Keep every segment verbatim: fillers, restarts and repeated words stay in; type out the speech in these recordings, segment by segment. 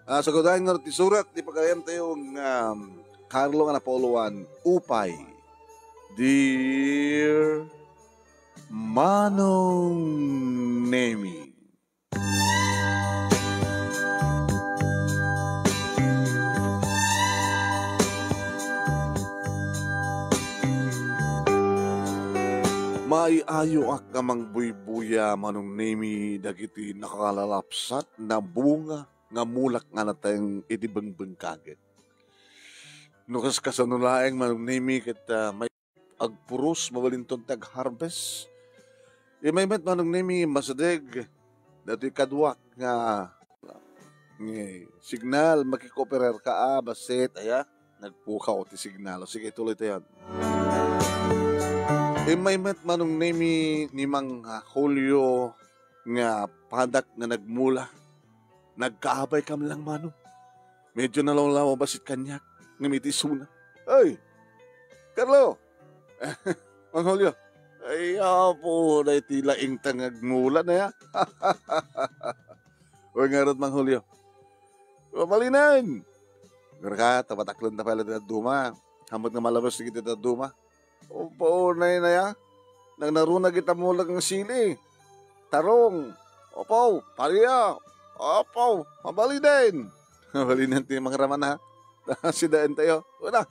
Ah, sagudayen nga ti surat, ti pagarian tayo nga, um, Carlo nga napauloan, Upay. Dear Manong Nemi. Maayayoak nga mangbuybuya, Manong Nemi, dagiti nakalalapsat na bunga nga mulak nga nateng iti bengbengkagek. No kas-, kasano laeng, Manong Nemi, ket, ah, may agpuros, mabalinton ti agharvest. Immay met, Manong Nemi, masideg datoy kaduak nga, nga signal, makikooperar ka, ah, bassit, aya, nagpukaw ti signal. O, sige, tuloy tayon. Immay met, Manong Nemi, ni Mang Julio nga padak nga nagmula. Nagkaabay kam lang, Manong. Medyo nalawlaw a bassit kaniak, ngem iti isuna. Ay! Carlo! Mang Julio! Ay, apo, daytoy laeng ta nga agmula na ya. Uy, ngarud, Mang Julio. Mabalinen! Ngarud ka, ta mataklon ta pay la ti dadduma. Haanmo nga malabes dagiti dadduma. Opo, nay, nay, ah. Nagnaruna dagiti mula nga sili. Tarong. Opo, paria. Opo, mabalinen. Mabalinen ti mangraman, ha. Sidaentayo. Wala.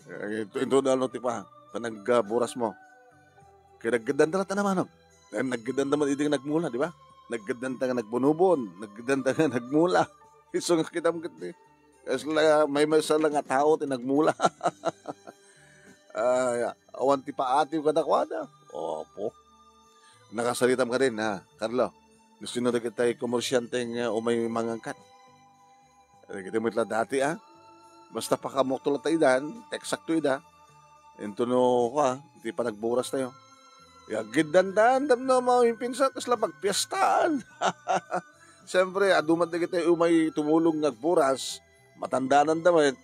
Eh, ito, ito, ano, ti pa, panagburas mo. Kaya naggaddanta na tanaman, no? Eh, naggaddanta man idi nagmula, di ba? Naggaddanta nga nagbunubon, naggaddanta nga nagmula. Isu nga kita mo kiti. Kasla, may maysa lang nga tao ti nagmula. Ah, awan ti paatiw kadakuada. Opo. Nakasaritam kadin, ha, Carlo? No sino dagiti komersyante nga umay mangangkat? Dagiti met la dati, ah. Basta pakaamok to la ta idan, eksakto ida. Intono, ah, ti panagburas tayo. Aggaddanta, no, mga pinsan, kasla pagpiestaan. Siyempre, adu met dagiti umay tumulong nga agburas, matandanan da met.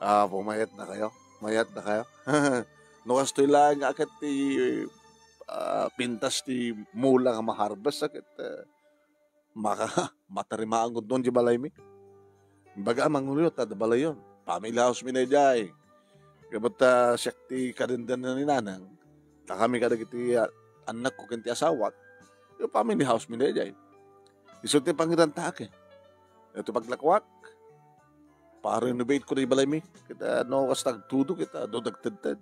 Ah, pumayat na kayo. Mayat na kayo. No, kastoy lang nga ket ti, ah, pintas ti mula nga ma-harvest, ah, ket, ah, maka-, matarimaan gudnon di balaymi. Baga, Mang Julio, ta da balayon. Family house mi na idiay. Gapu ta siak ti kadenden ni nanang. Ta kami kadagiti, ah, annakko ken ti asawak. Yung family house mi na idiay. Isu ti pangirantaak, eh. Ito paglakwak. Pa-renovate ko na ibalay mi. Kita no kas tagtudo kita, do dagtedted.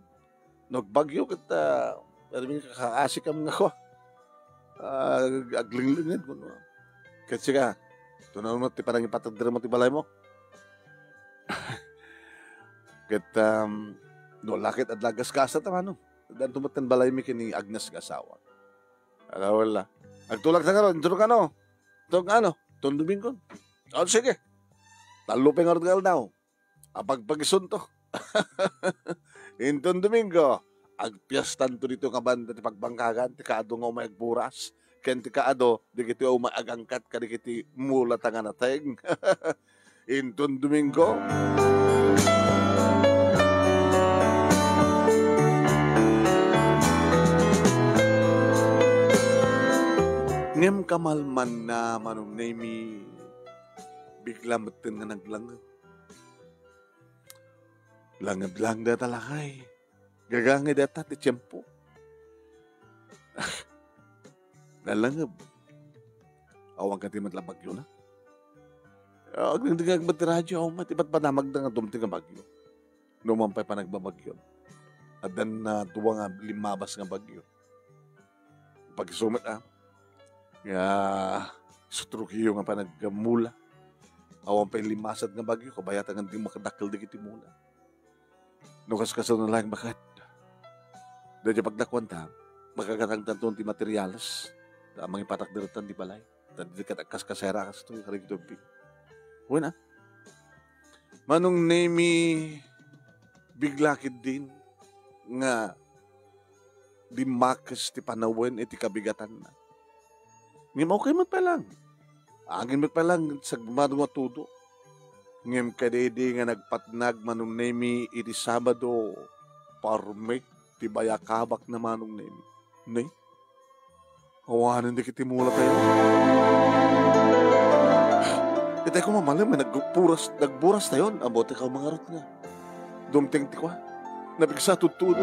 No agbagyo kita, pero mi kakaasi kam nga ko. Ah, ag-, aglinglinged ko, no? Ket sika, tunaw mo ti panangipatagder mo ti balay mo. Ket, um, no, lakit adla gasgasa ta, mano? Dan tumatan balay mi kini Agnes nga asawa. Ala, wala. Agtulak ta nga ron, intro ka, no? Tong ano? Tong Domingo. Oh, sige. Tallo pa nga ron nga aldaw. Apagpagisunto. Inton Domingo, agpiastanto dito nga banda ti pagbangkagan, ti kaado nga umay agburas, ken ti kaado, dagiti umay agangkat kadagiti mula ta nga nateng. Inton Domingo. Ngem kamalman na, Manong Nemi, bigla metten nga naglangeb. Langeb lang data lakay. Gagangay data ti tiempo. Nalangeb. Awan ka ti met la bagyo na. Ah, agdingdingag met ti radyo, awan met ti patpanamagda nga dumteng nga bagyo. No man pay panagbabagyo. Addan na dua nga limmabas nga bagyo. Pag-isu met, ah. Nga isu ti rugiyo nga panagmula. Awan pay limmasat nga bagyo, kabayatan nga di makadakkel dagiti mula. No kaskasano laeng baket. Daydi paglakuanta, makagatangtanton ti materials, ta mangipatak diretan ti balay. Ta di ket agkaskasera kastoy, karigtubbi. Wen, ah. Manong Nemi, bigla ketdin nga dimmakes ti panawen iti kabigatanna. Ngem okay met pay lang. Agin met pay lang sagmado nga tudo. Ngem kadaydi nga nagpatnag, Manong Nemi, iti Sabado, parmek ti bayakabak na, Manong Nemi. Ne? Awanen dagiti mula tayo. Tay ko mamalem nga nagburas, nagburas tayon, ammo ti kaw mangarot nga. Dumteng ti kua. Napigsa tudtudo.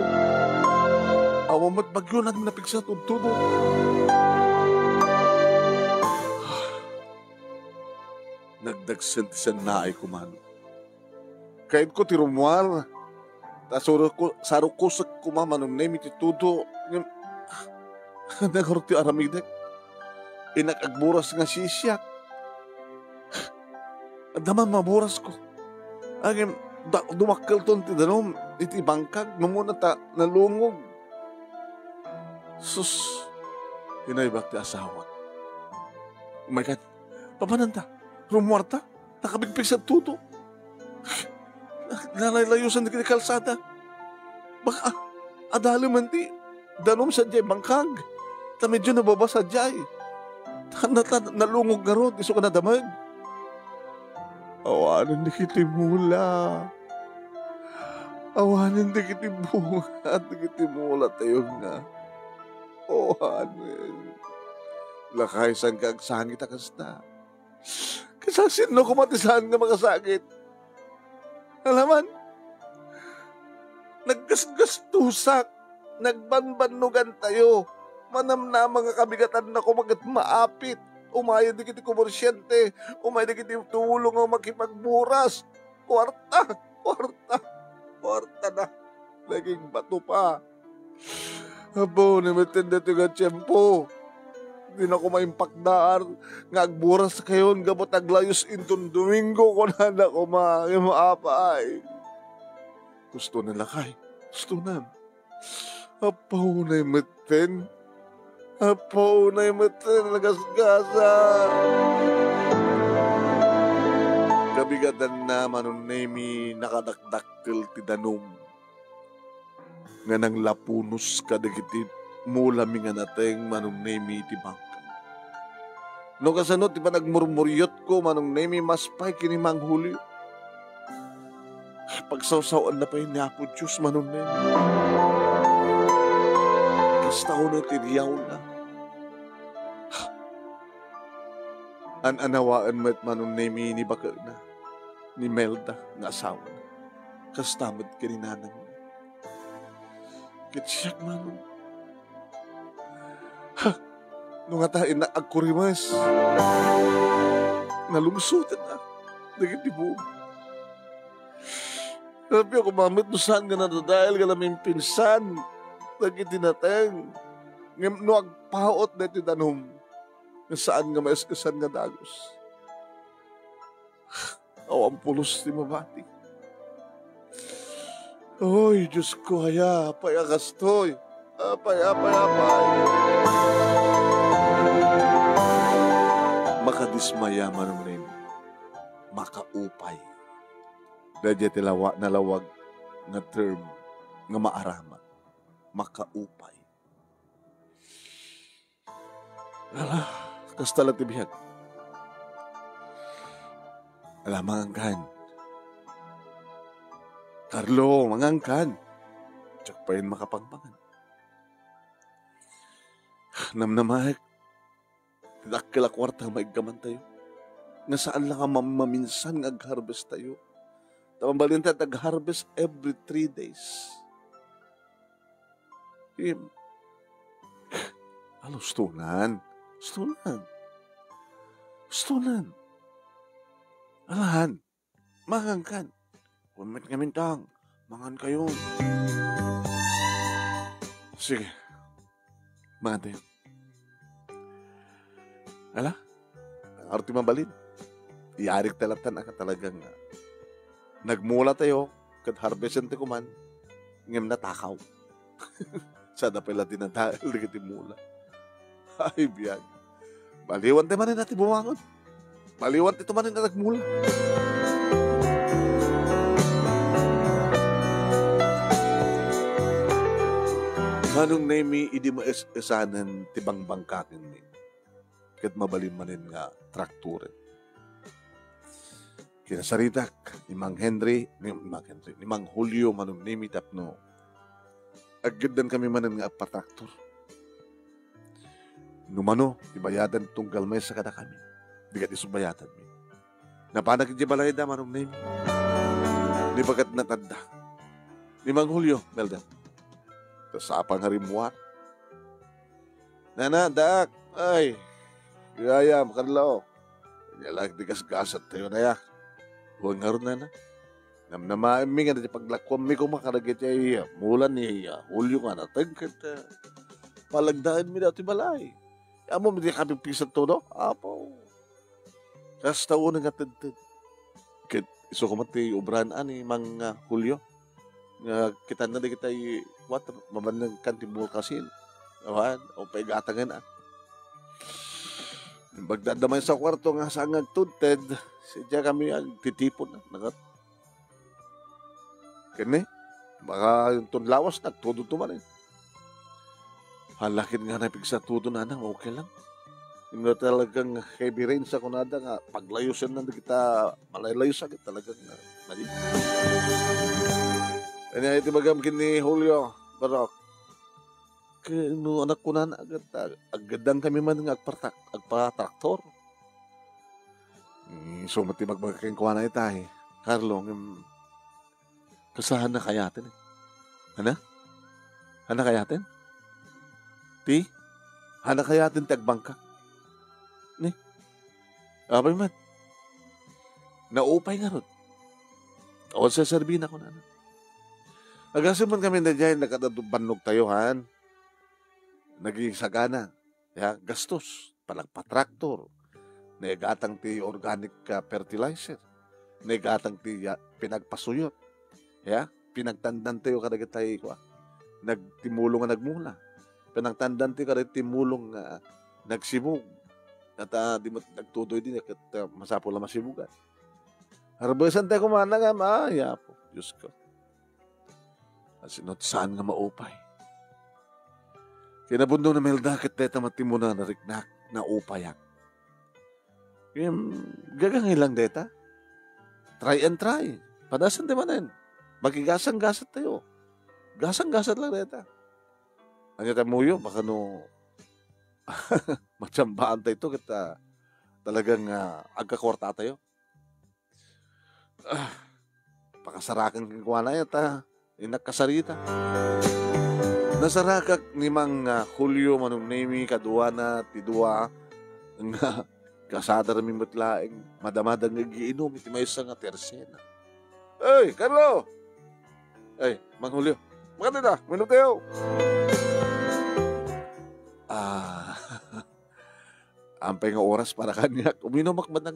Awan met bagyo na napigsa tudtudo. Nagdagsen ti sennaay ko man. Kayatko ti rummuar. Ta saro ko, sarukosek koma Manong Nemi ti tudo. Ngem, nagaro ti aramidek. Innak agburas nga sisiak. Adda man maburasko. Ngem, da-, dumakkelton ti danum iti bangkag. Numuna ta nalungog. Sus, inaybak ti asawak. Oh my God, papananta? Rummuarta? Nakabigpigsa tudo. Nalaylayosan dagiti kalsada. Baka adalemen ti danum sadiay bangkag. Ta medyo nababa sadiay. Ta, ta, nalungog ngarud, isu nga nadamag. Awanen dagiti mula. Awanen dagiti bunga, dagiti mula tayo nga. Awanen. Lakay, saan ka agsangit a kasta? Kasasino koma ti saan nga makasakit? Alaman, naggasgastusak, nagbanbannugan tayo. Manamnama nga kabigatanna koma ket maapit. Umayen dagiti komersiante, umayen dagiti tulo nga makipagburas. Kuarta, kuarta, kuarta na. Naging bato pa. Apo, ni metten daytoy nga tiempo. Dina koma impakdaar nga agburas kayon gapu ta aglayos inton Domingo, kunana koma, ngem apay. Gusto na lakay. Gusto na. Apo, ni metten. Apo, ni metten, nagasgasa. Kabigatanna, Manong Nemi, nakadakdakkel ti danum nga nanglapunos kadagiti mulami nga nateng, Manong Nemi, iti bangka. No kasano ti panagmurmuriotko, Manong Nemi, mas pay ken ni Mang Julio. Pagsawsawaanna pay ni Apo Dios, Manong Nemi. Kasta unay ti riyawna. An-anawaen met, Manong Nemi, ni baketna, ni Melda nga asawana. Kasta met ken ni nanangna. Ket siak, Manong, ha, no ngata innak agkurimes, nalungsoten a dagiti buog. Apay koma met no saan nga nadadael nga namimpinsan dagiti nateng, ngem no agpaut daytoy danum, nga saan nga maes-esan nga dagus. Awan pulos ti mabati. Oy, Diosko, aya, apay a kastoy? Apay, apay, apay. Makadismaya, Manong Nemi. Makaupay. Daydiay ti lawa-, nalawag nga term nga maaramat. Makaupay. Ala, kasta la ti biag. Ala, mangankan. Carlo, mangankan. Diak pay makapangpangan. Namnamaek ti dakkel a kuarta nga maiggamantayo. Nga saan la nga mam-, maminsan nga ag-harvest tayo. Ta mabalin tayo ag-harvest every three days. Im-, Alo, ustonan. Ustonan. Ustonan. Alahan. Mangankan. Wen met ngamin tang, mangan kayo. Sige. Mangan tayo. Ala? Aro ti mabalin? Iyarik ta latan a talagang, ah, nagmula tayo, ket harvest tayo kuman, ngem natakaw. Sada pay la dinadael dagiti mula. Ay, biag. Baliwan ti manen a ti bumangon. Baliwan ti tumanen a nagmula. Manong Nemi, idi maes-esanen ti bangbangkakenmi, ket mabalin manen nga traktoren. Kinasaritak ni Mang Henry, ni Mang Henry, ni Mang Julio Manong Nemi tapno aggiddan kami manen nga agpatraktor. No mano ti bayadan tunggal maysa kadakami, di ket isu bayadanmi. Napanak iti balayda, Manong Nemi. Ni bagat natadda. Ni Mang Julio, Melda. Ta sapa nga rimmuar. Nana, dak, ay, gayam, Carlo. Nya lang ti gasgasat tayo na ya. Huwag nga ron, nana. Namnamaenmi nga dagiti paglakuanmi koma kadagiti ay, ah, mula ni, ah, Julio nga nateg ket, ah, palagdaenmi dati balay. Ammom ti kapipisan to, no? Apo. Kasta uno nga tedted. Ket isu koma ti obraan ni Mang, ah, Julio. Nga kitanna dagiti kuatro, mabannag kan ti bulkasil. Awan, o paigatangan, ah. Bagdadda may sa kwarto nga saan nga agtudted, sadja kami agtitipon, ah. Nagat-, Ken ni, baka inton lawas, nagtudod to manen. Hala ket nga napigsa todo, nanang, okay lang. Inno talagang heavy rain sa kunada nga paglayosen na kita, malaylayosan ket talagang, ah, mali. Kanya iti bagam ken ni Julio, Barok. Ken no anak ko nana, agat-, aggaddang kami man nga agpartak-, agpatraktor. Mm, so, mati magbaga kenkuana ita, eh. Carlo, ngem, Kasla hanna kayaten, eh. Hanna? Hanna kayaten? Ti? Hanna kayaten ti agbangkak? Ni? Apay met? Naupay ngarud. Awan saserbina, kunana. Agasem man kami na diay, nagkadado bannog tayo, han? Naging sagana. Ya, gastos, panagpatraktor, naigatang ti organic, ah, fertilizer, naigatang ti, ah, pinagpasuyot. Ya, pinagtandan tayo kadagitay, kua, nagtimulong nga nagmula. Pinagtandan tayo kadagitay timulong nga nagsibug. At, ah, di met nagtudoy din, ket, ah, masapul a masibugan. Harbesan tayo kumana nga, ma-, ay, Apo, Diyos ko. Asino ti saan nga maupay. Kinabundong na Melda ket deta matimuna nariknak, naupayak. Ngem, gagangay lang deta. Try and try. Padasan ti manen. Makigasang-gasat tayo. Gasang-gasat lang deta. Anya tayo muyo, baka no matsambaan tayo ito, ket, ah, talagang, ah, agkakuarta tayo. Ah, pakasarakan kenkuana ita, innak kasarita. Nasarakak ni Mang, ah, Julio Manong Nemi kaduana ti dua nga kasadarmi met laeng madamada nga agiinum iti maysa nga tersena. Ay, Carlo! Ay, Mang Julio, makadada, minum tayo. Ah, Ampay nga oras para kaniak. Uminumak man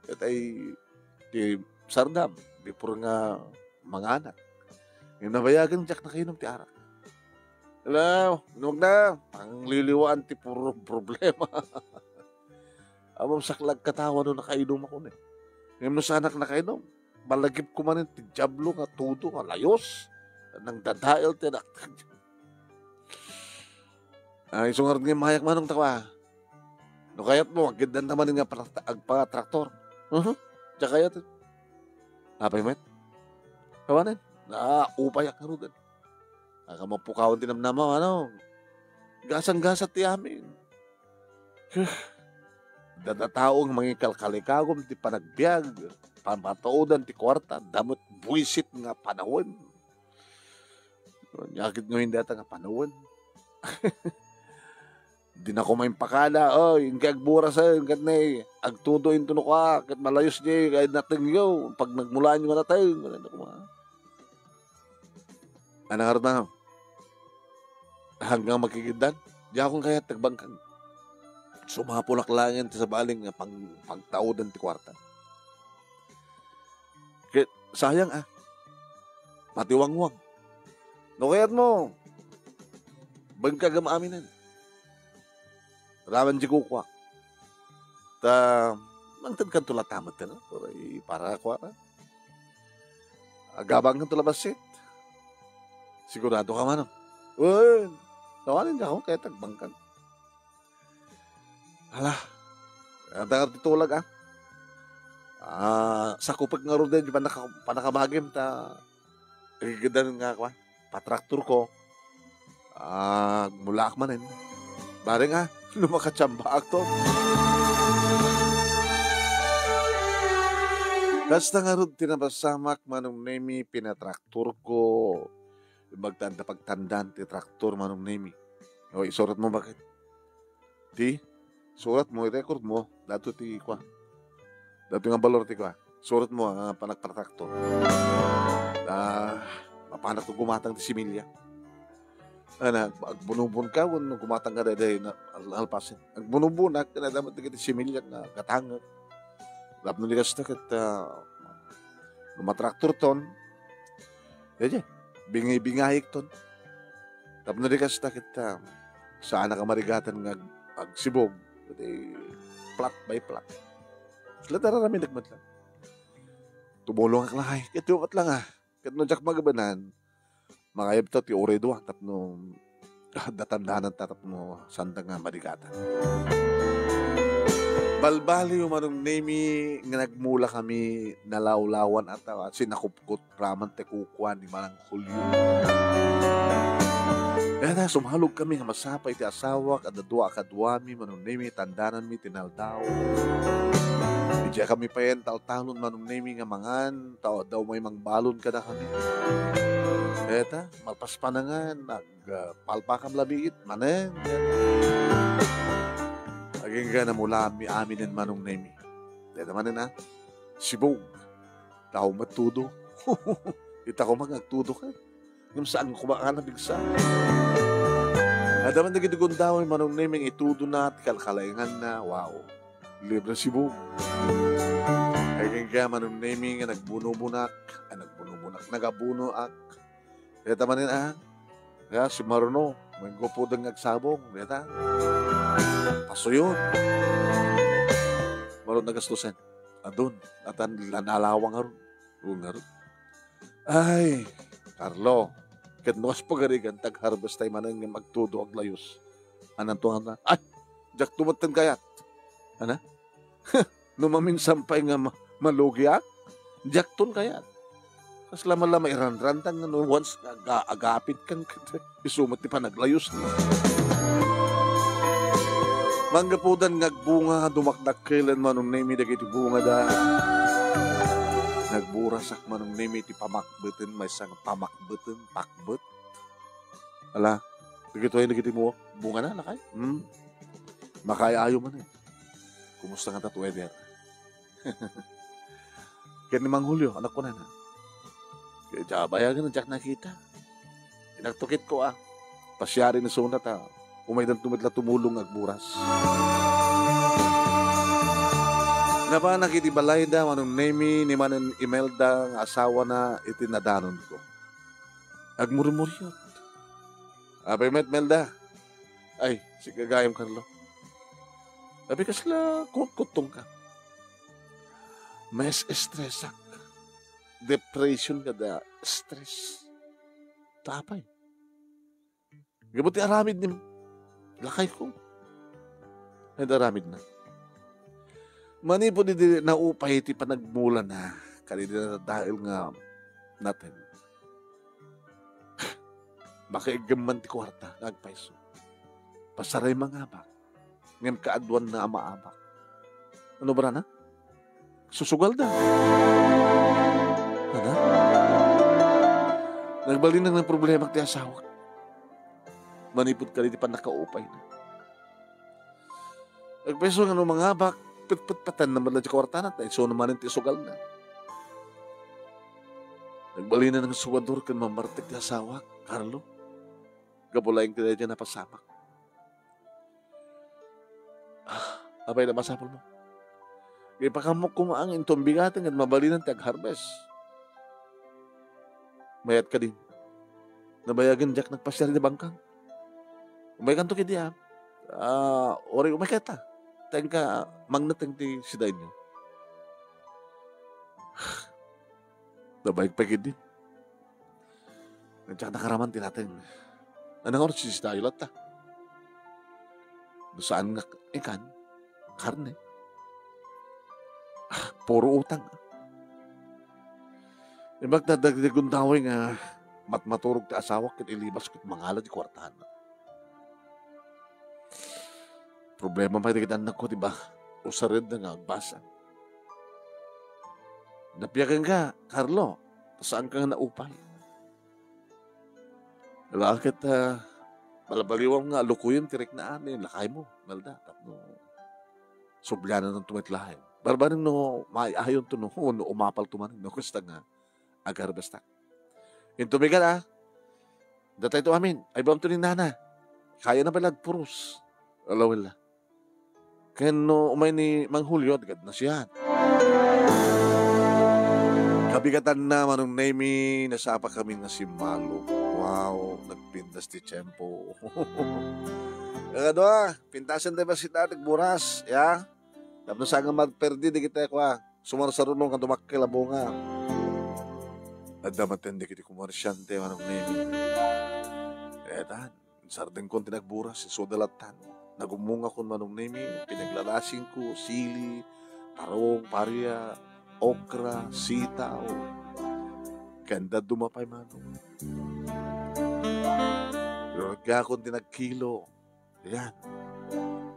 ket ay ti sardam before nga manganak. Ngem nabayagen diak nakainum ti arak. Hello, inumok na. Pangliliwaan ti puro problema. Ammom, saklag katawa no nakainum ako ni. Ngem no saanak nakainum, malagip ko manen ti Diablo nga tudo nga layos. Nang dadael ti anak. Ay, isu ngarud nga mayak manong tawa. No kayatmo, agiddan ta manen nga pala-, agpatraktor. Mhm. Diak kayat. Apay met? Awanen. Ah, upayak ngaruden. Aga mapukawan ti namnama, ano? Gasang-gasat ti amin. Huh. Dada tao nga mangikalkalikagum ti panagbiag, pamataodan ti kuarta, damo met buisit nga panawen. Nya ket ngamin dayta nga panawen. Dinako maimpakada, oy, inka agburas, oy, ket nay, agtudo intono kua, ket malayos diay, kay natengyo, pag nagmulaan nga nateng, ano koma. Ano nga runa? Hanggang makigiddan, diakon kayat tagbangkag. Sumapulak laengen ti sabali nga pang-, pagtaodan ti kuarta. Ket sayang, ah. Matiwangwang. No kayatmo, bengkagem aminen. Raman di kukuak. Ta, mangted kanto la tamet, no? Uray, para kuana. Agabang kanto la bassit. Sigurado ka man, no? Wen, tawanin ka ako, kaya tagbangkag. Hala, adda nga ti tulag, ah. Ah, sakupek ngaruden ti panaka-, panakabagim ta, igidan nga, kwan, patraktor ko. Ah, mulaak manen. Bareng, ah, no makatsambaak to. Kasta ngarud ti napasamak, Manong Nemi, pinatraktorko. Imbag ta adda pagtandaan ti traktor, Manong Nemi. O, isuratmo, baket. Ti, suratmo, i-recordmo, daytoy ti kua. Daytoy nga balor ti kua. Suratmo, ah, panagpatraktor. Ah, mapanakto gumatang ti similya. Ana, agbunubon ka, wenno gumatang ka daydiay na al-, alpasen. Agbunubonak, ken adda met dagiti similyak nga gatangek. Tapno di kasta ket, ah, no matraktorton, daydiay, bingay-bingayekton. Tapno di kasta ket, ah, saanak a marigatan nga ag-, agsibug, iti flat by flat. Sila tararaminek met lang. Tumulongak laeng, ket met lang, ah. Ket no diak magebenan, makayabta ti uray dua tapno, ah, datandanan ta tapno santa nga marigatan. Balbaliw, Manong Nemi, nga nagmulakami, nalawlawan a ta sinakupkot raman ti kukua ni Manang Julio. Kaya na, sumalog kami nga masapa iti asawak, adda dua a kaduami, Manong Nemi, tandananmi ti naldaw. Idiay kami payen taltalon, Manong Nemi, nga mangan, ta adda umay mangbalon kadakami. Eta, malpas panangan, ag-, ah, palpakam labiit, manen. Agingga namulami aminen, Manong Nemi. Deta manen, ah, sibug. Tao matudo. Ita ko man nga agtudo ka. Ngem saan ko ba nga nabigsa? Adda man dagiti gundaway, Manong Nemi, nga itudona ti kalkalainganna. Wow. Libre sibug. Agingga, Manong Nemi, nga nagbunubunak. Ay, nagbunubunak. Nagabunoak. Deta manen, ah. Kaya si Maruno, may gupudeng nga agsabong. Deta. Pasuyon. Maruno nagastusen. Adun, atan la nalawang ngarud. O ngarud. Ay, Carlo, ket no kas pagarigan, tag-harvest tay manen nga magtudo aglayus. Ananto nga, ay, diak tumetten kayat. Ana? No maminsan pay nga ma-, malugiak, diakton kayat. Kasla man la mairanrantang nga no once nga aga-, agapit kan ket isu met ti panaglayusna. Manggapudan nga agbunga, dumakdakkelen, Manong Nemi, dagiti bungada. Nagburasak, Manong Nemi, ti pamakbeten, maysa nga pamakbeten, pakbet. Ala, dagitoy dagiti mu-, bungana, lakay? Hmm? Makaayo man, eh. Kumusta nga ta weather? Ken ni Mang Julio, anak ko na na. Kaya bayagan, diak nakita. Inaktukit ko, ah. Pasiari ni Sona ta. Umaydan tumitla tumulong agburas. Napanak iti balayda, Manong Nemi, ni Manong Imelda nga asawana iti nadanonko. Agmurmuriot. Apay met, Melda? Ay, si gagayem, Carlo. Apay kasla kutkuttong ka? Mas estresak. Depression kada stress. Tapay. Gapu ti aramid ni lakay ko. Ay, aramid na. Manipud idi naupay ti panagmulana, kadidi nadadael nga naten. Makaiggem man ti kuarta nga agpayso. Pasaray mangabak, ngem kaaduanna a maabak. Ano ba na? Susugalda. Ano? Nagbalin nga problema ti asawak. Manipud kadidi pannakaupay na. Agpayso nga no mangabak, petpetpetan na man la ti kuartana, ta isu na manen ti sugalna. Nagbalin nga sugador ken mamartek ti asawak, Carlo. Gapu laeng ti daydiay napasamak. Ah, apay na masapul mo? Ipakammok koma ang inton bigaten ket mabalinan ti ag-harvest. Mayat kadin. Nabayagen diak nagpasiar iti bangkang. Umay kanto kidi, ah. Ah, ori umay kayta. Tengka, mangneteng ti sidainyo. Nabayag pay kidi. Diak nakaraman ti nateng. Anang oras sisitayo latta? No saan nga ikan, karne. Ah, puro utang. Imbag ta dagiti gundaway nga matmaturog ti asawak ket ilibas ket mangala ti kuartana. Problema pay dagiti annakko, di ba? Usaredna nga agbasa. Nabiagenka, Carlo. Saanka nga naupay. Ala ket, ah, balbaliwam nga alukoyem ti riknaan, eh, lakaymo, Melda, tapno subliananto met laeng. Barbareng no maay-ayonto no, no umapalto manen, no kasta nga agarbestak. Intomigan, ah. Datayto amin, ay, bamto ni Nana. Kayana pay la agpuros. Alawella. Ken no umay ni Mang Julio, agad na siya. Kabigatanna, Manong Nemi, nasapa kami nga simmalo. Wow, nagpintas ti tiempo. Kakadua, pintasen ti basita, nagburas, ya? Tapno saan nga magperdi dagiti kua, sumarsaruno nga dumakkel a bunga. Adda maten dagiti komersiante, Manong Nemi. Etan, sardengkon ti nagburas, isu da lattan. Nagumungakon, Manong Nemi, pinaglalasingko, sili, tarong, paria, okra, sitaw. Ken dadduma pay, Manong. Ruragakon ti nagkilo. Ayan.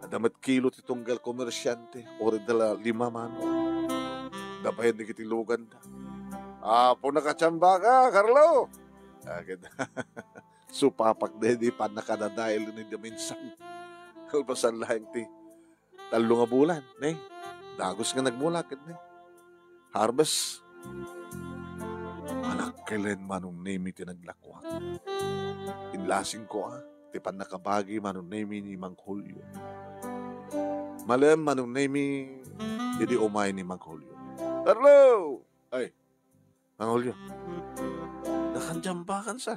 Adda met kilo ti tunggal komersiante, uray da la lima, Manong. Dapayen dagiti luganda. Apo, nakachamba ka, Carlo! Agad. Supapak daydi pannakadadael ni da minsan. Kalpasan laeng ti tallo nga bulan, ne? Dagus nga nagmula ket, ne? Harvest. Anakkelen, Manong Nemi, ti naglakuak. Inlasingko, a, ti pannakabagi, Manong Nemi, ni Mang Julio. Malem, Manong Nemi, idi umay ni Mang Julio. Carlo! Ay, Mang Julio. Nakanjambakan sa.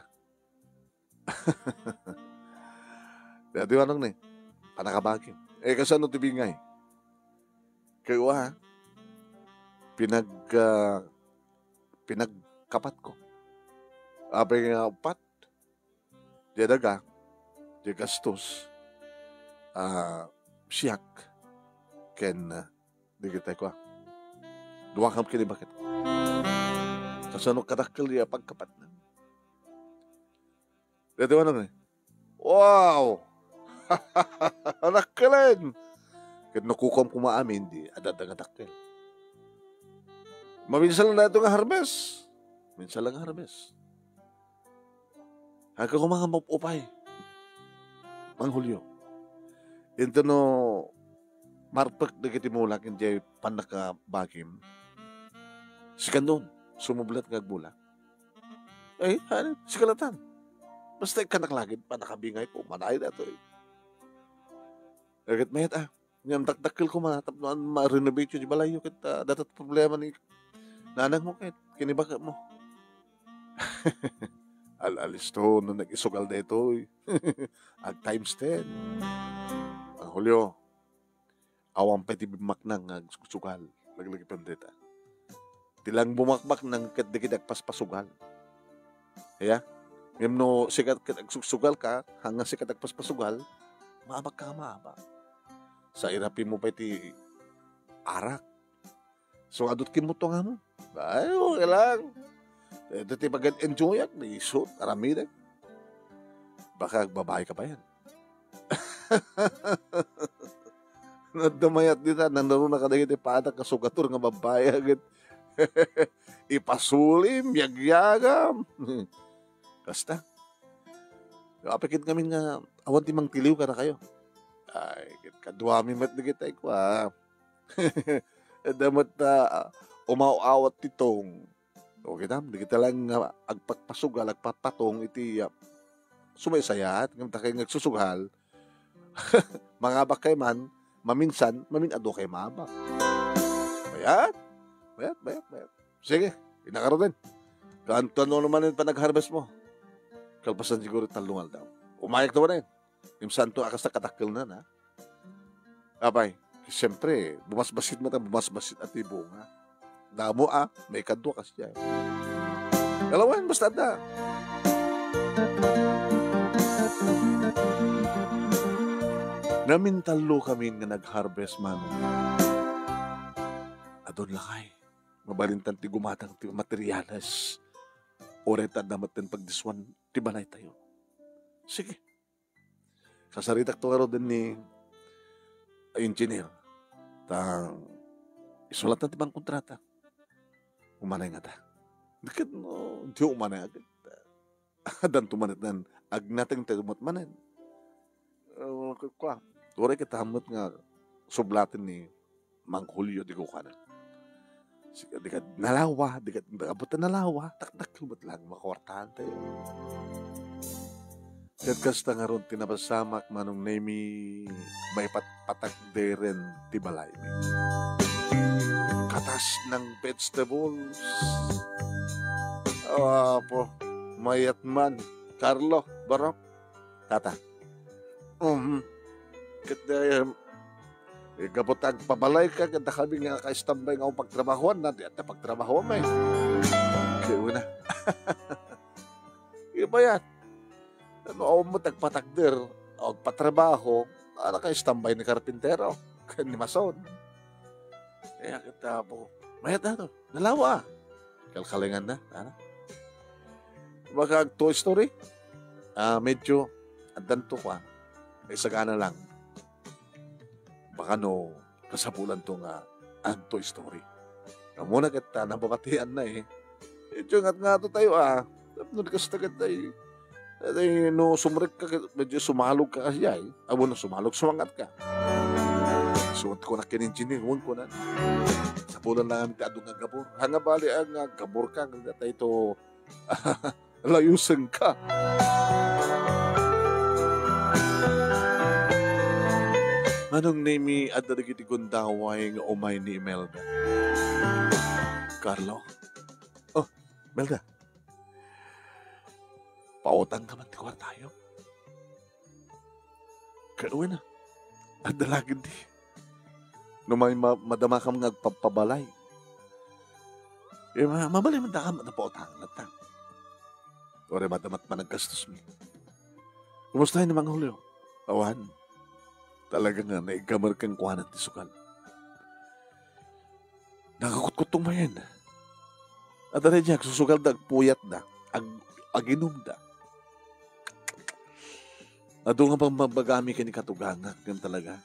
Daytoy, Manong, ne, pannakabagi. Eh, kasano ti bingay? Kaywa, ha? Pinag-, ah, pinagkapatko. Apay nga uppat, di daga, di gastos, ah, siak, ken, ah, dagiti kua. Dua kam kinibakit. Kasano kadakkel ya pagkapatna? Daytoy, Manong, ne. Wow! Anakkelen! Ket no kukuam koma amin, di adda nga dakkel. Maminsan lang daytoy nga harvest. Minsan lang nga harvest. Agka koma nga maupay, Mang Julio. Inton no marpek dagiti mulak, idiay pannakabagim, sikan doon, sumublet nga agbulak. Eh, ano, sikalatan. Basta ikkanak lagid, pannakabingay ko, manay daytoy. Agad mayat, ah. Ngem dakdakkel koma, tapno an ma-renovate yo di balayyo, ket, ah, dayta ti problema ni nanang mo, ket kinibaka mo. Al-alisto, no nag-isugal daytoy. Ag times ten. Mang Julio, awan pay ti bimmaknang nga agsugsugal, laglagipen dayta. Ti lang bumakbaknang ket dagiti agpaspasugal. Aya? Ngem no sika ket agsugsugal ka, haan nga sika ti agpaspasugal, maabak ka nga maabak. Sa irapi mo pay ti arak. So, adut kimmuto nga mo. Ay, okay lang. Ito ti pag-enjoyak, ni isut, aramidek. Baka agbabae ka pa yan. Nadda mayat dita, nanaruna kadagiti padak nga sugatur nga babbai, agad ipasulim, yagyagam. Kasta. Apikit ngamin nga awan ti mangtiliw kadakayo. Ay, ket kaduami met dagiti kua. Adda met, ah, umaw-awat ti tong. O, kitam, dagita lang nga agpagpasugal, agpatpatong iti, ah, sumaysayat, ngem dakay nga agsusugal, mangabak kay man, maminsan, mamin-adu kay maabak. Mayat? Mayat, mayat, mayat. Sige, inakaro din. Kaanto no manen panag-harvest mo? Kalpasan siguro tallo nga aldaw. Umayak to manen. Imsanto a kasta kadakkelna na. Apay, siyempre, bumasbasit met a bumasbasit a ti bunga. Damo a, maikadua kasdiay. Kalawen, basta adda. Namintallo kami nga nag-harvest, Manong. Adun lakay, mabalintan ti gumatang ti materiales. Uray ta adda met ti pagdiswan ti balaytayo. Sige. Sasaritak to ngaruden ni engineer. Ta isulat na ti pangkontrata. Umanay ngata. Di ket no, di umanay agad. Addanto manen, agnateng tayo met manen. Eh, kua, uray ket ammet nga sublaten ni Mang Julio, di kukuana. Sika, di ka nalawa, di ka, di ka buta nalawa, takdakkel met lang, makuartaan tayo. Ket kasta ngarud ti napasamak, Manong Nemi, maipatpatakderen ti balaymi. Katas ng vegetables. Apo, mayat man. Carlo, Barok, Tata. Um, ket, eh, eh, gapu ta agpabalay ka, ket dakami nga nakaistambay nga pagtrabahoan na, di ata pagtrabahoan, eh. Kaya na. Ibayat. Ano, awan met agpatakder, agpatrabaho, a, nakaistambay ni karpintero, ken ni mason. Kaya kita po, mayat na to, nalawa. Kalkalingan na, ano? Baka ag two story, ah, medyo, addan to kwa, isagana lang. Baka no, kasapulan to nga adto story. Ammona ket ta, nababatian na eh. Medyo ngat-ngato tayo, ah. Tapno kasta ket ay, ay, no sumrek ka, medyo sumalog ka kasi ay. Amo no sumalog, sumangat ka. Suot ko na ken engineer, wan ko na. Sapulan lang amin ti adu nga gabor. Hanga bali, ah, nga gabor ka, nga tayo to, layusen ka. Manong Nemi, adda dagiti gundaway nga umay ni Imelda. Carlo? Oh, Imelda. Pautang ka man ti kuartayo? Kawen a. Adda lagid di. No may ma-, madamakam nga agpabpabalay. Eh, ma-, mabalin man dakam, napautangan latta. Uray madamat man aggastos mi. Kumusta ni Mang Julio? Awan. Talaga nga, naigamar kenkuana ti sugal. Nakakutkuttong mayen. Adda daydi agsusugalda, agpuyatda, ag-, aginumda. Adu nga pammabagami ken ni katugangak ken talaga.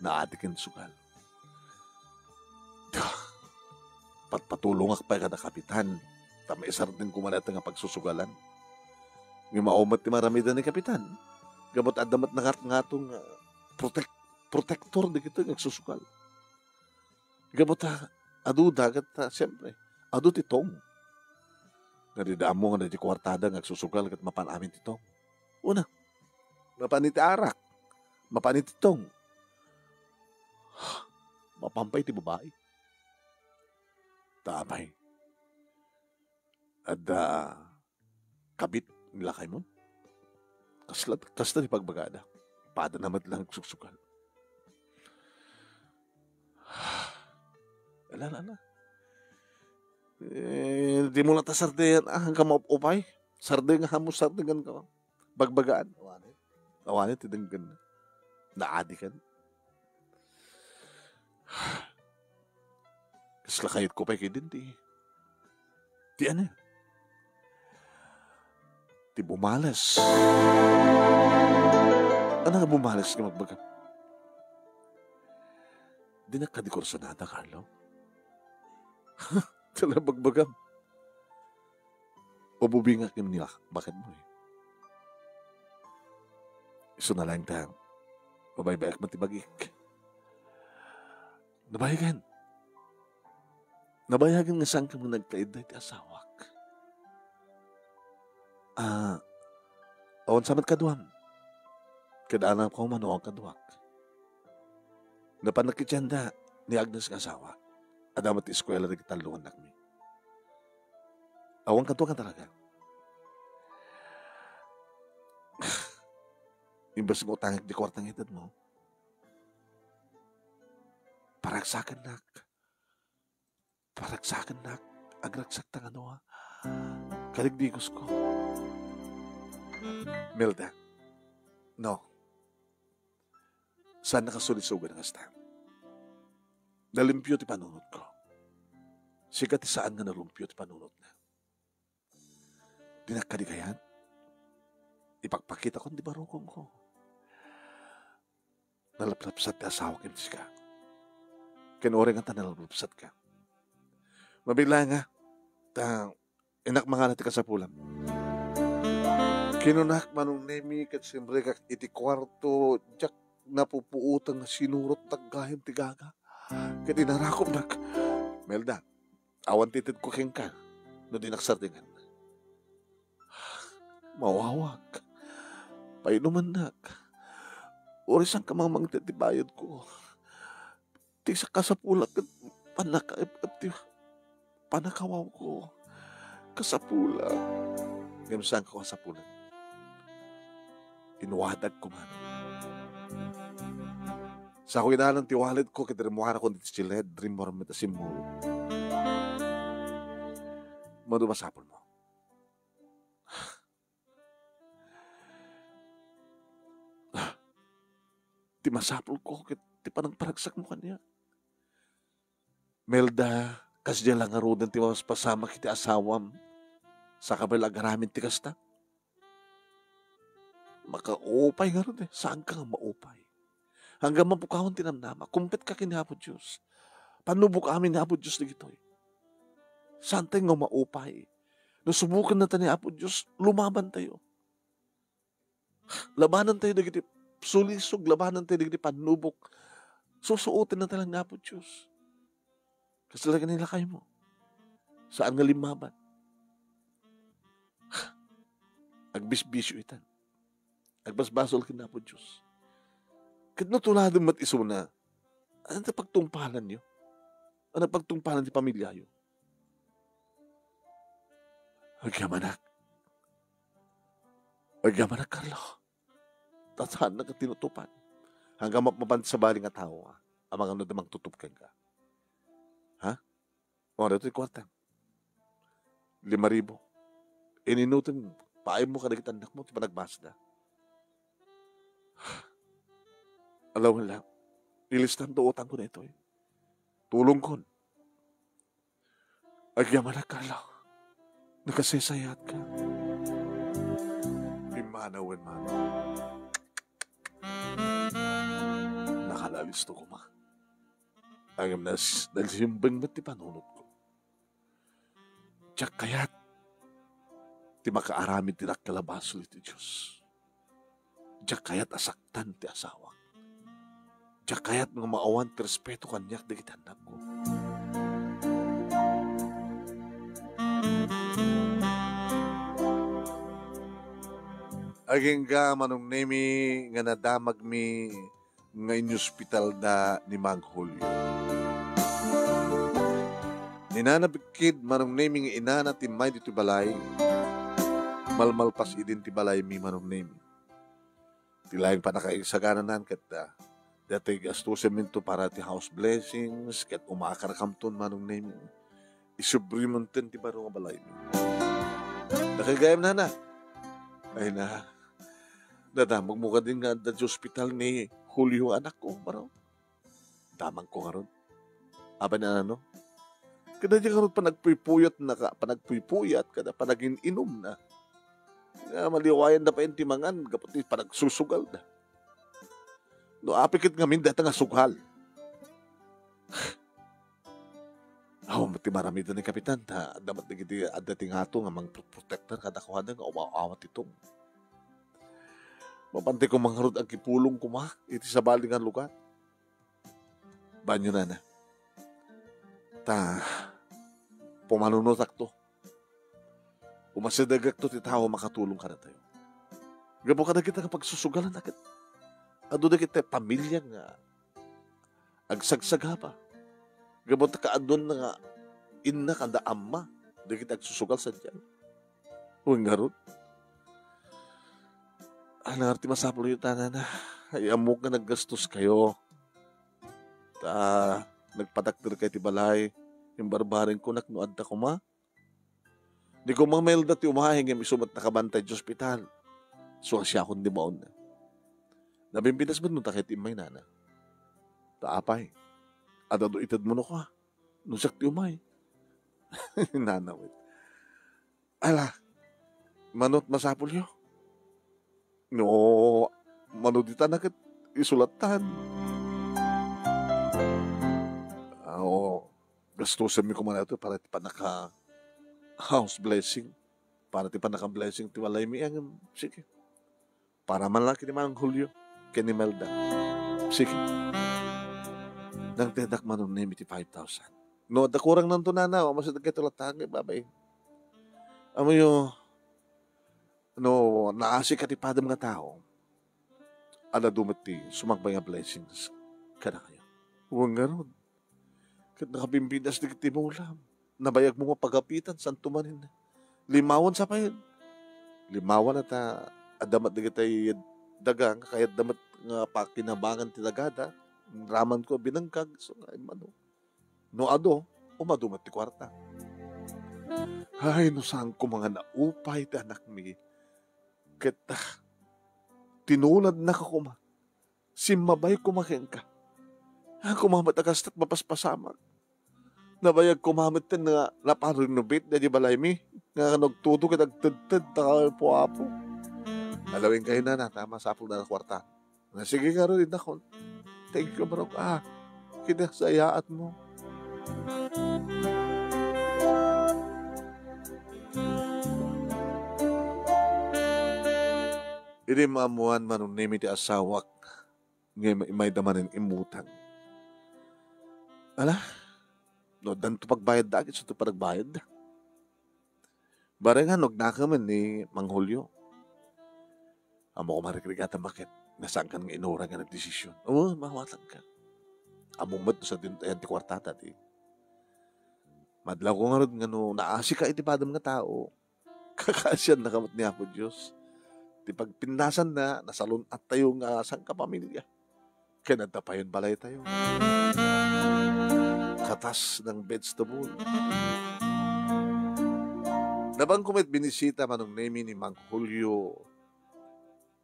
Naadi ken sugal. Patpatulongak pay kada kapitan. Ta maisardeng koma dayta nga pagsusugalan. Ngem awan met ti maramiden ni kapitan. Gapu ta adda met nangat-ngato nga protek-, protektor dagitoy nga agsusugal. Gapu ta adu daket ta, siempre, adu ti tong. Nga dida ammo nga daydi kuartada nga agsusugal ket mapan amin ti tong. Una, mapan iti arak, mapan iti tong. Mapan pay ti babai. Ta apay, adda kabit ni lakaymo? Kasla, kasta ti pagbagada. Padana met lang agsusugal. Ala, ala, ala. Eh, di mo latta sardengan, ah, hanggang maupay. Sardengan, hamo sardengan ka. Bagbagaan. Awanen. Awanen ti denggen. Naadi ken. Kasla kayatko pay ketdin ti, ti ano? Ti bumales. Ano nga bumales nga magbaga? Dinak kadi kursunada, Carlo. Talabagbagam. Ububingak ken ni baketmo eh. Isu na laeng ta, mabaybayak met ti bagik. Nabayagen. Nabayagen nga saan kami nagtaed daydi asawak. Ah, awan sa met kaduam. Kada anak ko man, awan kaduak. Napan nakitianda ni Agnes nga asawa. Adda met ti eskuela dagiti tallo nga annakmi. Awan kaduak nga talaga. Imbes nga utangek ti kuarta nga itedmo, paragsakennak. Paragsakennak. Agragsak ta nga no, ah. Kaligdigusko. Melda. No. Saan nakasulisugan nga kasta? Nalimpio ti panunotko. Sika ti saan nga nalumpio ti panunotna. Dinak kadi kayat? Ipakpakitakon ti barukongko. Nalaplapsat ti asawak ken sika. Ken uray ngata nalaplapsatka, Mabilang nga, ta, innak mangala ti kasapulam. Kinunak, Manong Nemi, ket simrekak iti kuarto, diak napupuotang nga sinurot gayam ti gaga. Ket inarakupnak, Melda, awan ti itedko kenka no dinak sardingan. Mawawak. Painumannak. Uray saan ka mangted ti bayadko. Ti sa-, kasapulak ket pannakaep-ep ti pannakawawko. Kasapulak. Ngem saanko kasapulan. Inwadag ko man. Sa ko inalan ti wallet ko ket rimmuarakon iti siled, rimmuar met a simmurot. Mano masapul mo? Ti masapul ko ket ti panagparagsak mo kaniak. Melda, kasdiay la ngaruden ti mapaspasamak iti asawam. Saka pay la agaramid ti kasta. Makaupay ngarud, eh. Saanka nga maupay? Hanggang mapukawan ti namnama, kumpetka ken ni Apo Dios. Pannubok amin ni Apo Dios dagitoy. Saantayo nga maupay. No subuken nata ni Apo Dios, lumaban tayo. Labanan tayo dagiti sulisog, labanan tayo dagiti pannubok. Susuoten nata lang ni Apo Dios. Kasla ken ni lakay mo. Saan nga limmaban? Agbisbisyo itan. Agbasbasol ken Apo Dios. Ket no tuladem met isuna, ania ti pagtungpalanyo? Ania pagtungpalan ti pamiliayo? Agyamanak. Agyamanak, Carlo. Ta saannak nga tinutupan. Hanggang mapmapan ti sabali nga tao, ah. Amangan no di mangtutup kenka. Ha? O, daytoy kuarta. Lima ribu. Ininutin, paaymo kadagiti annakmo ti panagbasda. Alawen lang. Ilistan to utangko daytoy. Tulongkon. Agyamanak, Carlo. Nakasaysayaat ka. Pimmanawen man. Nakalalis to koma. Ngem nas-, nasimbeng met ti panunotko. Diak kayat ti makaaramid ti dakkel a basol iti Dios. Diak kayat a saktan ti asawak. Diak kayat nga maawan ti respeto kaniak dagiti annakko. Agingga, Manong Nemi, nga nadamagmi nga inyospitalda ni Mang Julio. Ni Nana Bikid, Manong Nemi, nga inana ti immay ditoy balay. Malmalpas idin ti balaymi, Manong Nemi. Ti laeng pannakaisagananan ket, ah, daytoy gastusenminto para ti house blessings, ket umakar kamton, Manong Nemi. Isubrimon ten ti baro nga balaymi. Dakagayam, Nana. Ay na, nadamagmo kadin nga adda ti ospital ni Julio, anakko, baro. Damagko ngarud. Apay, Nana, no? Kadaydiay ngarud panagpuypuyatna ka, panagpuypuyat, kada panagin-inumna. Nga maliwayanna pay ti mangan, gapu ti panagsusugalda. No, apay ket ngamin, dayta nga sugal. Awan met ti maramiden ni Kapitan, ta adda met dagiti, adda ti ngato nga mangprotektar kadakuada nga umaaw-awat ti tong. Mapanti koma ngarud agkipulong koma iti sabali nga lugar. Banyo, Nana. Ta, pumanunotakto. Umasidegakto ti tao a makatulong kadatayo. Gapu kadagita nga pagsusugalan, ket adu dagiti pamilia nga agsagsagaba. Gapu ta kaadun nga inna kanda amma dagiti agsusugal sadiay. Wen ngarud, a, ngarud ti masapulyo, Nana. Ay, ammok nga naggastoskayo. Ta, nagpatakderkayo ti balay. Imbarbarenko nak no adda koma. Di koma Melda ti umahay, ngem isu met nakabantay ti ospital. Isu a siakon di mauna. Nabimbinas met no ta ket immay, Nana. Ta apay, adda do itedmo no kua. No siak ti umay. Nana met. Ala, mano ti masapulyo? No, mano ditan a ket isu lattan. Ah, oo. Gastusenmi koma daytoy para ti pannaka-house blessing, para ti pannaka-blessing ti balaymi. Ngem, sige. Para man la ken ni Mang Julio, ken ni Imelda. Sige. Nangtedak, Manong Nemi, ti five thousand. No, adda kurangnanto, nana, o, masakit kayo tulad tangay, babay. Amoyo, no, naasika ti padam nga tao, adda met ti sumagbay nga blessings kadakayo. Wen ngarud, ket nakabimbidas dagiti mulam. Nabayagmo nga pagapitan, santo manen. Limawan sa pay. Limawan ta adda met dagiti daga nga kayatda met nga pakinabangan ti dagada. Raman ko binangkag, so nga immano. No adu, umadu met ti kuarta. Ay, no saan koma nga naupay ti anakmi. Ket, ah, tinuladnaka koma. Simmabay koma kenka. Haan koma met a kastat mapaspasamak. Nabayag koma met ten nga napan-renovate daydi balaymi. Nga nagtudo ket agtedted ta, Apo, Apo. Alawen kayo, nana, ta masapul na kuarta. Na sige ngarud, innakon. Thank you, bro. Ah, kinasayaat mo. Idi maammoan, Manong Nemi, ti asawak, nga im-, imayda manen immutang. Ala, no, addanto pagbayadda, agidto panagbayadda. Barengan, no, agnakemen ni Mang Julio. Ammok a marikrigatan, baket, nga saankan nga inurag nga nagdesisyon. Oo, maawatangka. Ammom met no sadin ayan ti kuartata, ti. Madlawko ngarud nga no naasika iti padam nga tao, kakaasiannaka met ni Apo Dios. Ti pagpinnasanna, nasalun-attayo nga sangkapamilya. Ken adda payen balaytayo. Katas ng vegetable. Nabanko met binisita, Manong Nemi, ni Mang Julio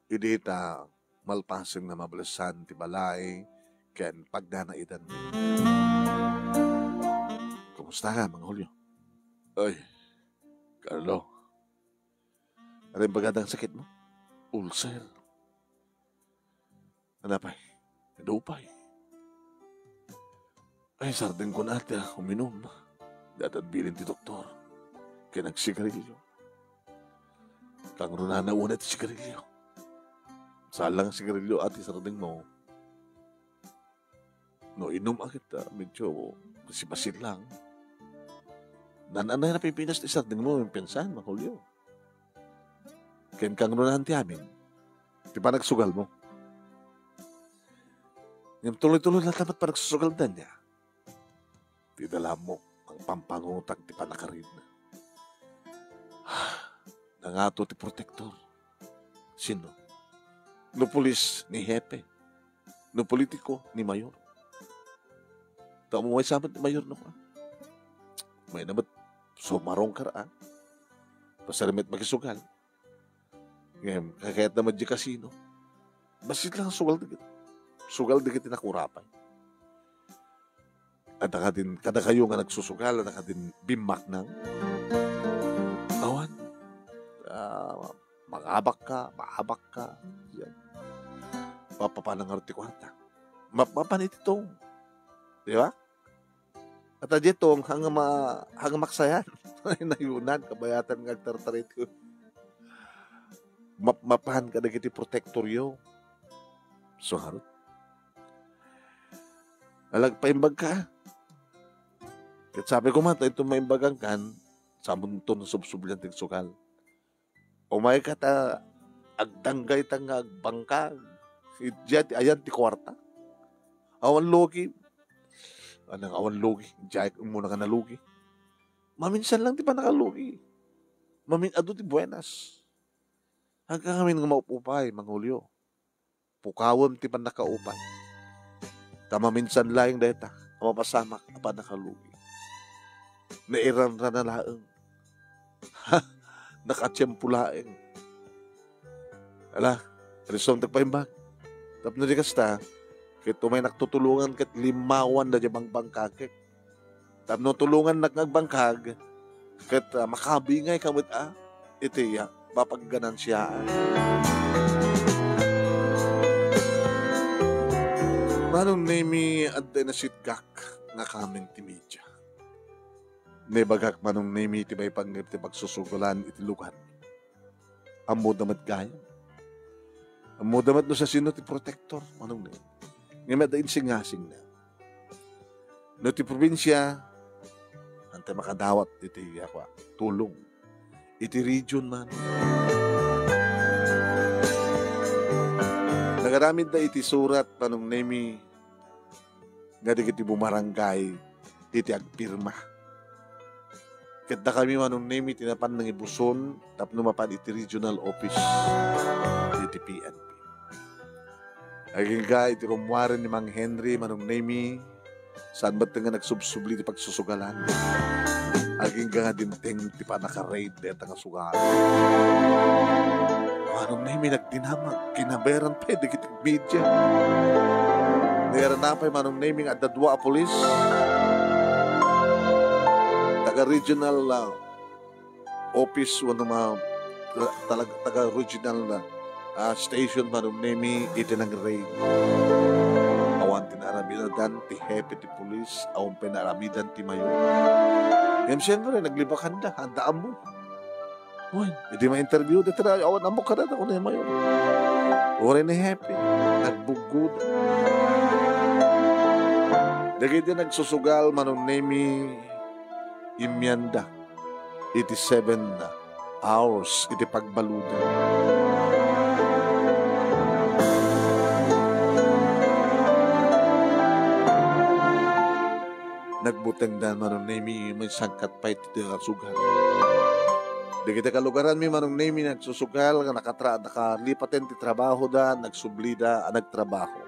idi ta malpasen nga mablesan ti balay ken pagnanaidan. Kumusta ka, Mang Julio? Ay, Carlo. Ano yung bagadang sakit mo? Ulcer. Ano pay? Dupay. Ay, sardengko na ti uminum. Dayta bilin ti doktor. Ken agsigarilyo. Kangrunana unay ti sigarilyo. Saan lang sigarilyo, ati, sardengmo. No, inum a ket, ah, medyo basibasit lang. Naan-anay na Pilipinas ti sardengmo, yung pinsan, Mang Julio. Ken kangrunaan ti amin. Ti panagsugalmo. Ngem tuloy-tuloy latta met panagsusugalda niya. Ti dalamok, ang pampanutang ti panakarin. Nangato ti protektor. Sino? No pulis, ni hepe. No politiko, ni mayor. Ta umay sa met ni mayor, no, ah. May na met sumarong kara, ah. Pasar met makisugal. Ngem, kakayat na met di kasino. Basit lang sugal dagiti. Sugal dagiti nakurapay. Adda kadin, kadakayo nga nagsusugal, adda kadin bimmaknang. Awan. Ah, mangabak ka, maabak ka. Yan. Mapapana nga ti kuarta. Map-, mapan iti tong. Di ba? At adya tong, hanga ma-, hanga maksayan. Ay, nayunan, kabayatan nga agtartarito. Map-, mapan kadagiti protektoryo. So, harot. Alagpaimbag ka. Ket sabi ko man, ito maimbagan kan, samunton subsublian ti sugal. Umay ka ta agdanggay ta nga agbangkag. Idiay ti ayan ti kuarta. Awan lugi. Anang awan lugi. Idiay mo na nga nalugi. Maminsan lang ti panakalugi. Mamin adu ti buenas. Hagka ngamin nga maupupay, Mang Julio. Pukawem ti pannakaupay. Ta maminsan laeng dayta a mapasamak a pannakalugi. Nairanrana laeng. Ha? Nakatiempo laeng. Ala, risong ti agpaimbag. Tapno di kasta, ket umaynak tutulongan ket limawan da di bangbangkagek. Tapno tulongannak nga agbangkag, ket, ah, makabingay ka met, ah, iti, ah, mapagganansiaan. Manong Nemi, adda nasitkak nga kamin ti media. Naibagak, Manong Nemi, ti maipanggep ti pagsusugalan iti lugar. Ammoda met gayam. Ammoda met no sasino ti protector, Manong Nemi. Ngem adda insingasingna. No ti probinsia, antay makadawat iti, ako, tulong. Iti region man. Nagaramidda iti surat, Manong Nemi, nga dagiti bumarangay iti agpirma. Ket dakami, Manong Nemi, ti napan nangibuson tapno mapan iti regional office iti P N P. Agingga iti rummuaren ni Mang Henry, Manong Nemi, saan met nga nagsubsubli ti pagsusugalan. Agingga nga dimteng ti panaka-raid deta nga sugal. Manong Nemi, nagdinamag, kinaberan pay dagiti media. Nairana pay, Manong Nemi, nga adda dua a pulis. Taga regional, ah, office wenno ma-, ta-, talag-, taga regional, ah, station, Manong Nemi, iti nang-raid. Awan ti naaramidan ti hepe ti pulis, awan pay naaramidan ti mayor. Ngem siyempre, naglibakanda, adda ammo. Wen, idi ma-interview, dita na, awan ammo kada, ako na yung mayor. Uray ni hepe, nagbugod. Dagiti nagsusugal, Manong Nemi, immianda iti seven hours iti pagbaludan. Nagbutengda, Manong Nemi, may sangkat pay ti sugal. Dagiti kalugaranmi, Manong Nemi, nagsusugal nga nakatra-, nakalipaten ti trabahoda, nagsublida a nagtrabaho.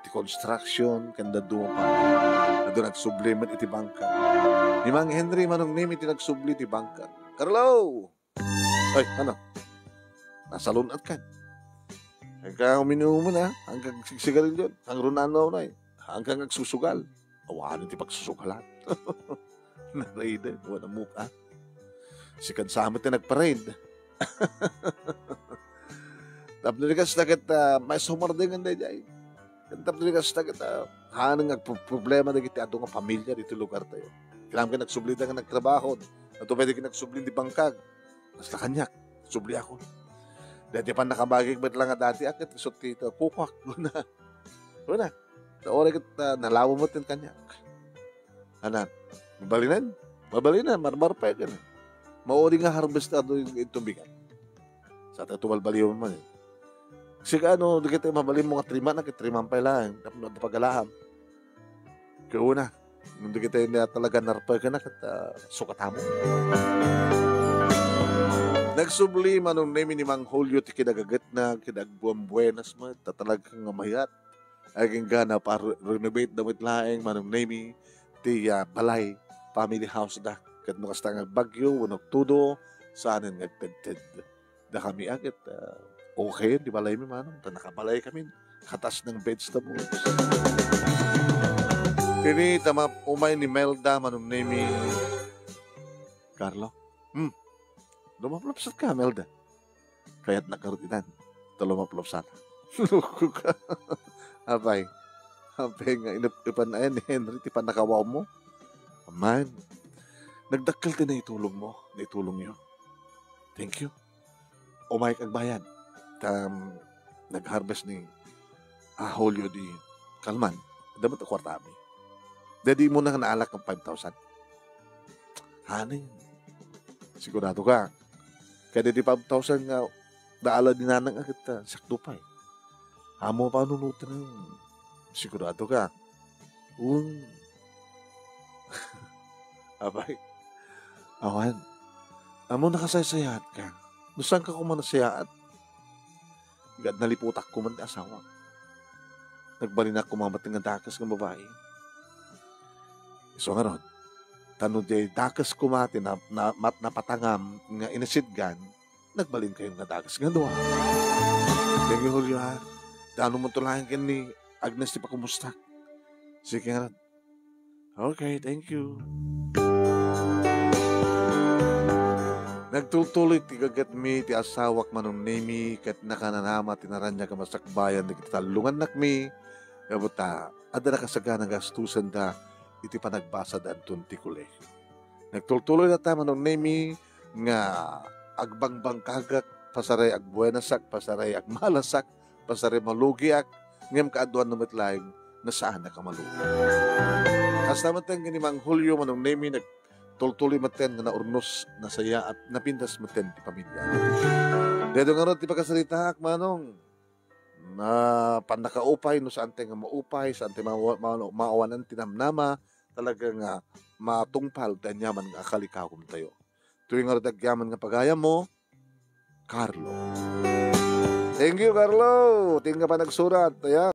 Ti construction, ken dadduma pay. Adu nagsubli met iti bangkag. Ni Mang Henry, Manong Nemi, ti nagsubli ti bangkag. Carlo! Ay, ano? Nasalun-at kan. Agka uminuman, ha? Agka sigsigarilyo. Kangrunaan na unay. Agka agsusugal. Awanen ti pagsusugalan. Narayda, wala mo ka. Si Kansama ti nagparade. Tapno di kasta ket, ah, may sumardengan daydiay. Tapno di kasta ket, ah, haneng agproblema dagiti adu nga pamilya dito lugar tayo. Kailangan ka nagsublida nga nagtrabaho. Ato pwede ka nagsubli di bangkag. Basta kaniak, subli ako. Dati pa nakabagig bet lang nga dati, akit isot ti kukwak. Una. Una. Taore ket, ah, nalawa mo tin kaniak. Anak, mabalinan? Mabalinan, marmar pa yan. Mauri nga harvest na doon yung tubigan. Sa tayo tumalbaliw man eh. Kasi ano, di kita mabalin mo nga triman, na triman pa lang. Tapos nagpagalaham. Kaya una, nung di kita yung talaga narpay ka na, kat, ah, sukatamo. Nagsubli, Manong Nemi, ni Mang Julio, ti kinagagat na, kinagbuan-buenas mo, tatalagang nga mayat. Agingga na pa-renovate da met laeng, Manong Nemi, ti, ah, balay, family house da. Ket no kasta nga agbagyo wenno agtudo, saanen nga agtedted. Dakami a ket, ah, okay ti balaymi, Manong, ta nakabalay kami. Katas ng vegetables. Kini ta ma-, umay ni Melda, Manong Nemi. Carlo? Hmm. Lumaplapsat ka, Melda. Kayat nakarutitan. Talo maplop sana. Loko ka. Apay. Apay nga inup-, ipan ayan ni Henry ti panakawaw mo. Aman. Nagdakkel ti naitulong mo, naitulong yo. Thank you. Umay kag bayad. Tam, nag-harvest ni, ah, Julio di Kalman. Dapat a kwarta mi. Dadi mo na naalak ang five thousand. Honey, sigurado ka. Kaya di five thousand nga daala di nanang agad ta, sakto pa eh. Amo pa nunutan ng sigurado ka. Un. Abay. Awan. Amo nakasaysayaat ka. No saan ka kuma nasayaat? Gad naliputak ko man ti asawa. Nagbalinak ko mamateng nga dakes nga babae. Isu ngarud, ta no di dakes ko mati na, na, mat-, napatangam nga inasidgan, nagbalin kayo nga dakes nga dua. Thank you, Julio, ha? Dano mo tulayan ken ni Agnes ti pakumustak. Sige nga, Okay, thank you. Nagtultuloy ti gagatmi ti asawak Manong Nemi ket nakananama ti naraniag a masakbayan dagiti tallungannakmi, gapu ta adda nakasagana gastusenda iti panagbasada anton ti kolehio. Nagtultuloy dayta, Manong Nemi, nga agbangbangkagak, pasaray agbuenasak, pasaray agmalasak, pasaray malugiak, ngem kaaduan no met laeng nga saanak a malugi. Kasta metten ken ni Mang Julio, Manong Nemi, nagtultuloy metten nga naurnos, nasayaat, napintas metten ti pamilya. Daytoy ngarud ti pakasaritaak, Manong. Na pannakaupay, no saantay nga maupay, saantay ma-, ma-, maawanan ti namnama, talaga nga matungpal ti aniaman nga kalikawemtayo. Daytoy ngarud ti agyaman nga pagayammo, Carlo. Thank you, Carlo. Ti nga panagsurat. Ayan.